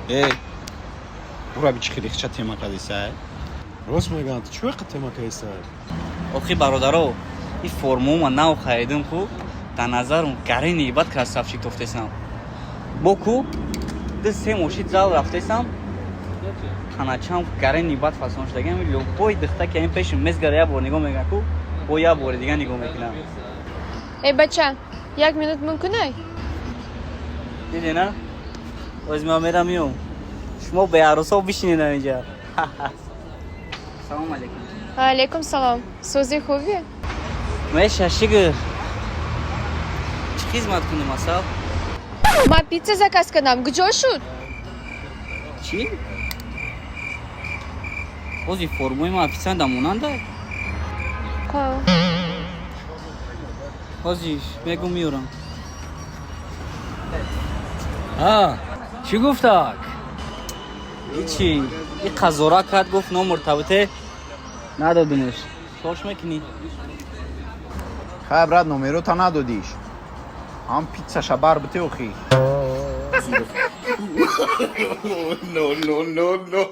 Э, бураби, чӣ хеле хича тема кадиса? Рост мегӯянд, чӣ вақт тема кадиса? Охи, бародаро, и формаома нав харидим ку, дар назарум гарини бад красавчик тофтесам. Бо ку ду се мошид зал рафтесам, таначам гарини бад фасон шудагам. Любой дихта ки ин пеши мезгара, як бор нигоҳ мекунам ку, бо як бори дига нигоҳ мекунам. Эй, бача, як минут мумкинай? Дидена, оз ман мерам, миём, шумо беарӯсо бишинед инҷа. Салом алейкум. Алейкум салом. Сӯзи, хубӣ? Меша, шукр. Чӣ хизмат кунем, асал? Ман питса заказ кардам, куҷо шуд? Чӣ? Бози формои ман официанта монанда? Ҳа. Ҳозир мегум, меёрам. Ҳа, чӣ гуфтак? Ҳичи, и қазора кард, гуфт, номер табите надодумеш. Шош мекунӣ? Хай, брат, номерота надодиш, ҳам питсаша бар бите, охи. No, no, no, no.